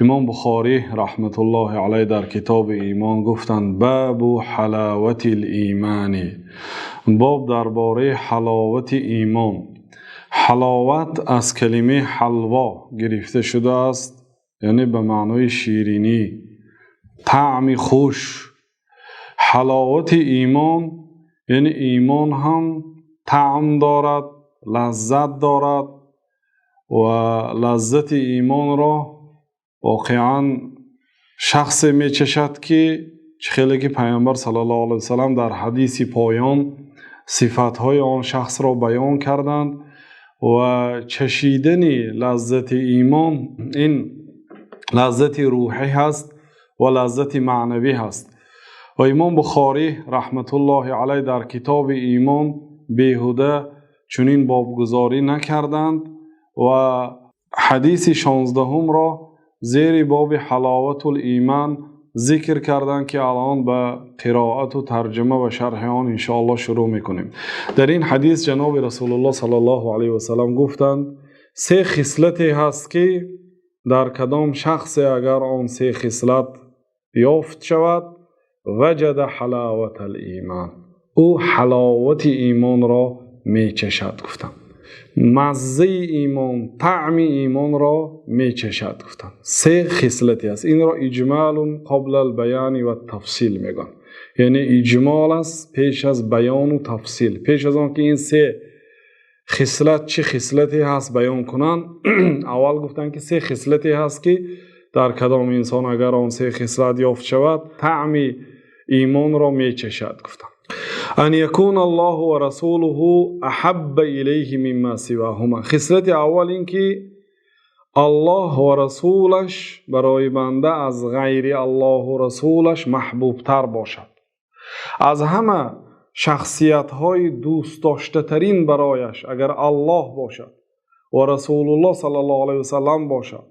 Имом Бухорӣ раҳматуллоҳи алайҳ дар китоби Имон гуфтанд: باب حلاوة الإيمان. Боб дар бораи ҳаловати имон. Ҳаловат аз калимаи ҳалво гирифта шудааст, яъне ба маънои ширинӣ, таъми хуш. Ҳаловати имон яъне имон ҳам таъм дорад, лаззат дорад ва лаззати имонро воқеан шахсе мечашад, ки хеле ки Паёмбар саллаллоҳу алайҳи васаллам дар ҳадиси поён сифатҳои он шахсро баён карданд ва чашидани лаззати имон ин лаззати рӯҳӣ ҳаст ва лаззати маънавӣ ҳаст. Ва Имом Бухорӣ раҳматуллоҳи алайҳ дар китоби Имон беҳуда чунин бобгузорӣ накарданд ва ҳадиси 16-умро зери боби ҳаловатул имон зикр карданд, ки алон ба қироат ва тарҷума ва шарҳи он иншооллоҳ шурӯъ мекунем. Дар ин ҳадис ҷаноби Расулуллоҳ саллаллоҳу алайҳи васаллам гуфтанд: се хислате ҳаст, ки дар кадом шахсе агар он се хислат ёфт шавад, ваҷада ҳаловатал имон, ӯ ҳаловати имонро мечашад, гуфтанд. Маззаи имон, таъми имонро мечашад, гуфтанд. Се хислате аст. Инро иҷмалун қаблал баёни ват-тафсил мегӯянд. Яъне иҷмол аст пеш аз баён ва тафсил. Пеш аз он ки ин се хислат чӣ хислате ҳаст баён кунанд, аввал гуфтанд, ки се хислате ҳаст, ки дар кадом инсон агар он се хислат ёфт шавад, таъми имонро мечашад, гуфтанд. أن يكون الله ورسوله أحب إليه مما سواهما. Хислати аввал ин ки Аллоҳ ва расулаш барои банда аз ғайри Аллоҳу расулаш маҳбубтар бошад. Аз ҳама шахсиятҳои дӯстдоштатарин барояш агар Аллоҳ бошад ва Расулуллоҳ саллаллоҳу алайҳи васаллам бошад,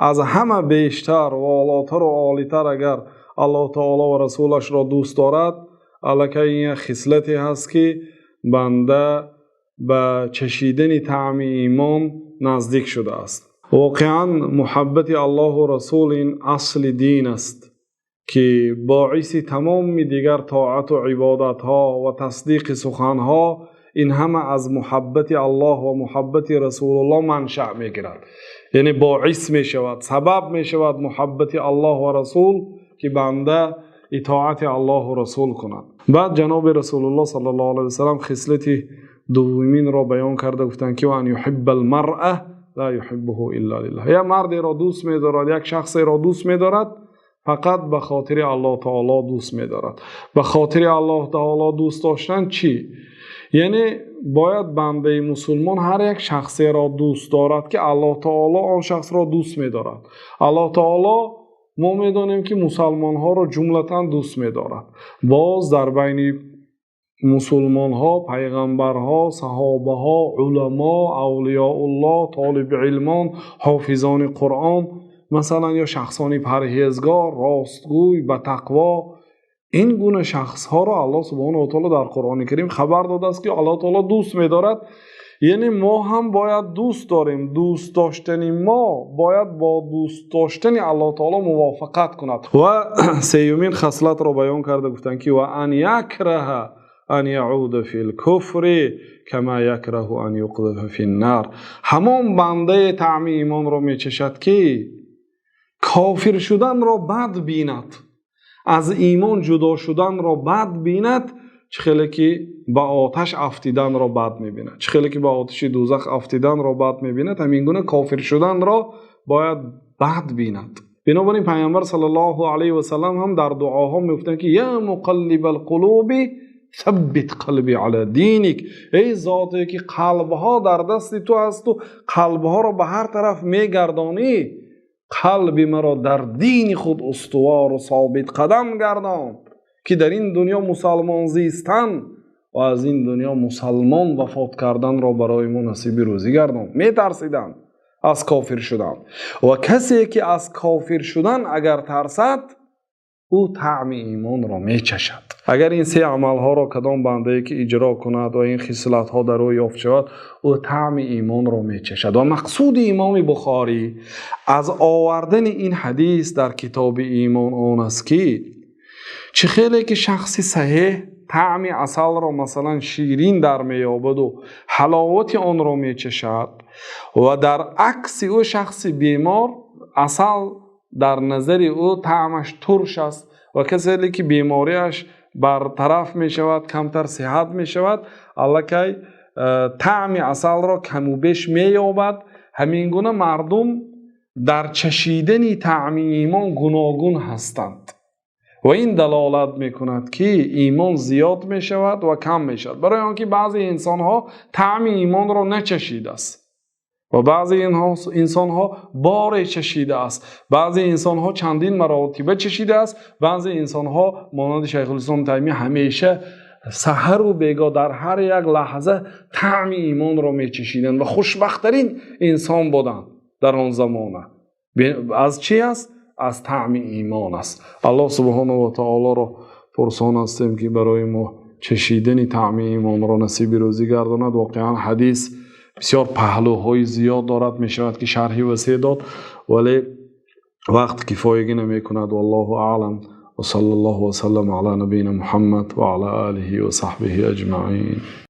аз ҳама бештар, волотар ва олитар агар Аллоҳ таоло ва расулашро дӯст дорад, аллакай ин як хислате ҳаст, ки банда ба чашидани таъми имон наздик шудааст. Воқеан муҳаббати Аллоҳу расул ин асли дин аст, ки боиси тамоми дигар тоату ибодатҳо ва тасдиқи суханҳо ин ҳама аз муҳаббати Аллоҳ ва муҳаббати Расулуллоҳ маншаъ мегирад. Яъне боис мешавад, сабаб мешавад муҳаббати Аллоҳ ва расул, ки банда итоати Аллоҳу расул кунад. Баъд ҷаноби Расулуллоҳ саллаллоҳу алайҳи васаллам хислати дуввуминро баён карда гуфтанд, ки ан юҳиббал маръа ла юҳиббуҳу илла лиллаҳ. Як мардеро дӯст медорад, як шахсеро дӯст медорад, фақат ба хотири Аллоҳ таоло дӯст медорад. Ба хотири Аллоҳ таоло дӯст доштан чӣ? Яъне бояд бандаи мусулмон ҳар як шахсеро дӯст дорад, ки Аллоҳ таоло он шахсро дӯст медорад. Аллоҳ таоло мо медонем, ки мусалмонҳоро ҷумлатан дӯст медорад. Боз дар байни мусулмонҳо пайғамбарҳо, саҳобаҳо, уламо, авлиёуллоҳ, толибилмон, ҳофизони Қуръон, масалан, ё шахсони парҳезгор, ростгӯй, ба тақво, ин гуна шахсҳоро Аллоҳ субҳонаҳу ва таоло дар Қуръони Карим хабар додааст, ки Аллоҳ таоло дӯст медорад. Яъне мо ҳам бояд дӯст дорем. Дӯст доштани мо бояд бо дӯст доштани Аллоҳ таоло мувофиқат кунад. Ва сеюмин хаслатро баён карда гуфтанд, ки ва ан якраҳа ан яъуда фил куфри кама якраҳу ан юқзафа фин-нар. Ҳамон бандае таъми имонро мечашад, ки кофир шуданро бад бинад, аз имон ҷудо шуданро бад бинад, чӣ хеле ки ба оташ афтиданро бад мебинад, чӣ хеле ки ба оташи дӯзах афтиданро бад мебинад, ҳамин гуна кофир шуданро бояд бад бинад. Бинобар ин Паёмбар саллаллоҳу алайҳи васаллам ҳам дар дуоҳо мегуфтанд, ки я муқаллибал қулуби саббит қалби ала диник. Эй зоте ки қалбҳо дар дасти ту ҳасту қалбҳоро ба ҳар тараф мегардонӣ, қалби маро дар дини худ устувор ва собит қадам гардон, ки дар ин дунё мусалмон зистан ва аз ин дунё мусалмон вафот карданро барои мо насиби рӯзӣ гардон. Метарсиданд аз кофир шудан. Ва касе ки аз кофир шудан агар тарсад, ӯ Ӯ таъми имонро мечашад. Агар ин се амалҳоро кадом бандае ки иҷро кунад ва ин хислатҳо дар ӯ ёфт шавад, ӯ таъми имонро мечашад. Ва мақсуди имом Бухорӣ аз овардани ин ҳадис дар китоби имон он аст, ки чӣ хеле ки шахси саҳеҳ таъми асалро, масалан, ширин дар меёбад ва ҳаловати онро мечашад, ва дар акси ӯ шахси бемор асал дар назари ӯ таъмаш турш аст, ва касе ки бемориаш бартараф мешавад, камтар саҳат мешавад, алакай таъми асалро кам ва беш меёбад. Ҳамин гуна мардум дар чашидани таъми имон гуногун ҳастанд ва ин далолат мекунад, ки имон зиёд мешавад ва кам мешавад, барои онки баъзе инсонҳо таъми имонро начашидааст ва баъзе инсонҳо бор чашидааст, баъзе инсонҳо чандин маротиба чашидааст, баъзе инсонҳо монанди Шайхулислом Таймия ҳамеша саҳар ва бегоҳ дар ҳар як лаҳза таъми имонро мечашиданд ва хушбахттарин инсон буданд дар он замона. Аз чӣ аст? Аз таъми имон аст. Аллоҳ субҳонаҳу ва таъолоро пурсон ҳастем, ки барои мо чашидани таъми имонро насиб рӯзӣ гардонад. Воқеан ҳадис бисёр паҳлӯҳои зиёд дорад, мешавад ки шарҳи васеъ дод, вале вақт кифоягӣ намекунад. Валлоҳу аълам, ва саллаллоҳу ва саллама ало набийина Муҳаммад ва ало олиҳи ва саҳбиҳи аҷмаин.